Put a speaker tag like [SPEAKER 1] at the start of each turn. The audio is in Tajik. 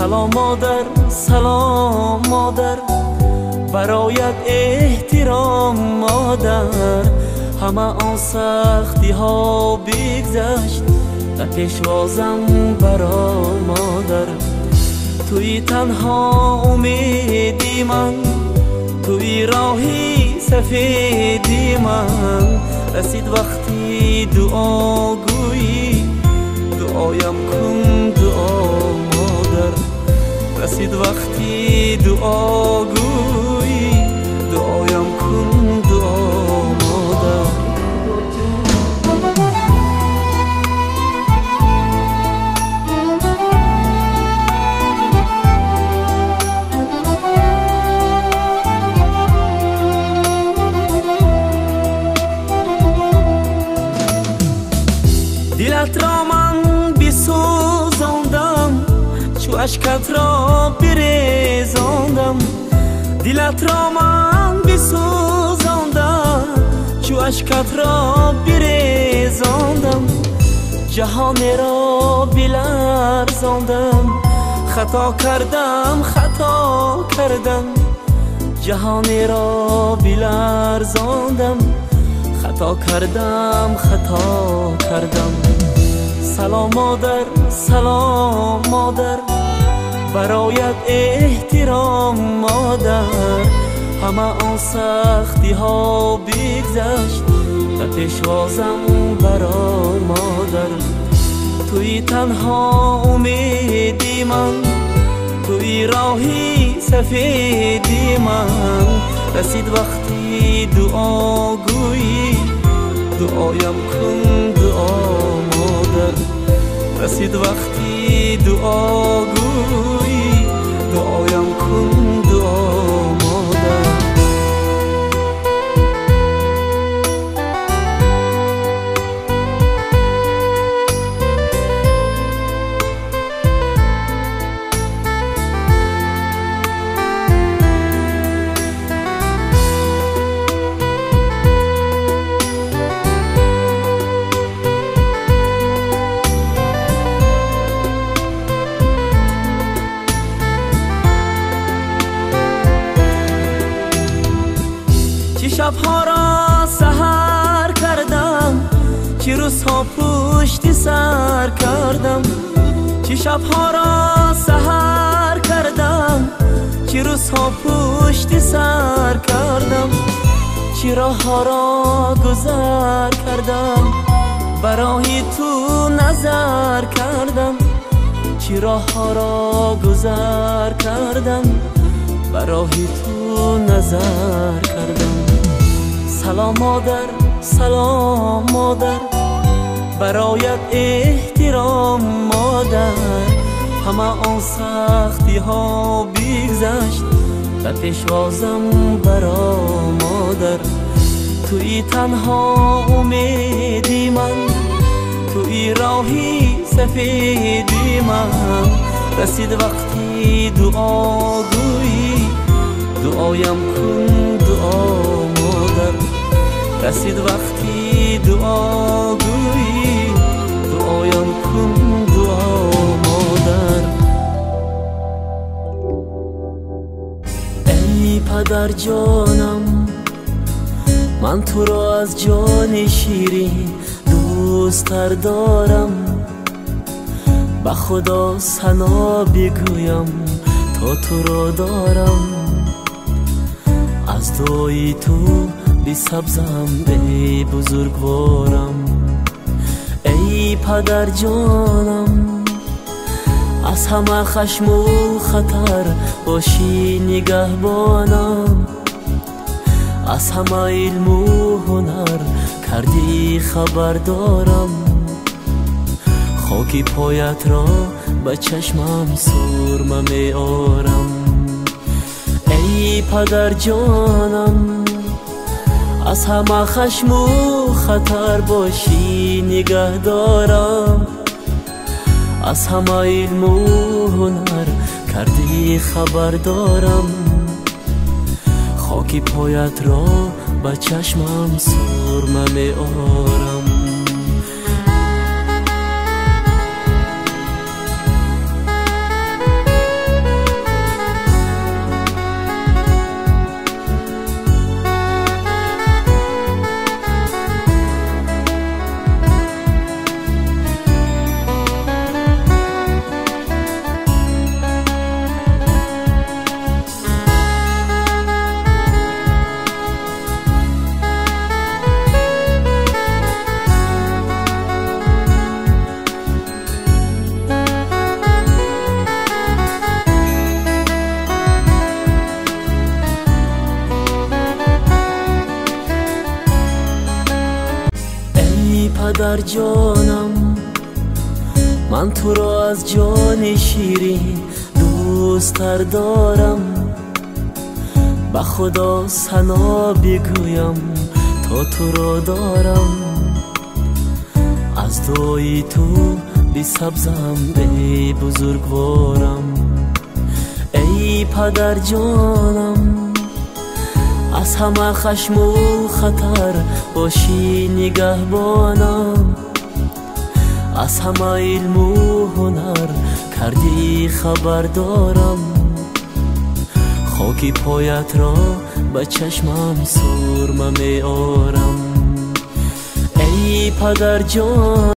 [SPEAKER 1] Салом модар, салом модар, бароят эҳтиром модар. Ҳама он сахтиҳо бигзашт, ба пешвозам баро модар. Туи танҳо умеди ман, туи роҳи сафеди ман. Расид вақти дуогӯӣ, дуоям кун дуо модар. Расид вақти дуогӯӣ, дуоям кун дуо модар. Дилатро ман бисӯзондам, чу ашкатро бирезондам. Дилатро ман бисӯзондам, чу ашкатро бирезондам. Ҷаҳонеро биларзондам, хато кардам, хато кардам. Ҷаҳонеро биларзондам, хато кардам, хато кардам. Салом модар, салом модар, бароят эҳтиром модар. Ҳама он сахтиҳо бигзашт, ба пешвозам баро модар. Туи танҳо умеди ман, туи роҳи сафеди ман. Расид вақти дуогӯӣ, дуоям кун дуо модар. Расид вақти дуогӯӣ, дуоям кун дуо модар. Чӣ шабҳоро саҳар кардам, чӣ рӯзҳо пушти сар кардам. Чӣ шабҳоро саҳар кардам, чӣ рӯзҳо пушти сар кардам. Чӣ роҳҳоро гузар кардам, ба роҳи ту назар кардам. Чӣ роҳҳоро гузар кардам, ба роҳи ту назар кардам. Салом модар, салом модар, бароят эҳтиром модар. Ҳама он сахтиҳо бигзашт, ба пешвозам баро модар. Туи танҳо умеди ман, туи роҳи сафеди ман. Расид вақти дуогӯӣ, дуоям кун дуо модар. Расид вақти дуогӯӣ, дуоям кун дуо модар. Эй падарҷонам, ман туро аз ҷони ширин дӯсттар дорам. Ба Худо сано бигӯям то туро дорам. Аз дуои ту бисабзам эй бузургворам. Эй падарҷонам, аз ҳама хашму хатар бошӣ нигаҳбонам. Аз ҳама илму ҳунар кардӣ хабардорам. Хоки поятро ба чашмам сурма меорам. Эй падарҷонам, аз ҳама хашму хатар бошӣ нигаҳдорам. Аз ҳама илму ҳунар кардӣ хабардорам. Хоки поятро ба чашмам сурма меорам. падарҷонам, ман туро аз ҷони ширин дӯсттар дорам. Ба Худо сано бигӯям то туро дорам. Аз дуои ту бисабзам эй бузургворам. Эй падарҷонам, аз ҳама хашму хатар бошӣ нигаҳбонам. Аз ҳама илму ҳунар кардӣ хабардорам. Хоки поятро ба чашмам сурма меорам. Эй падарҷон.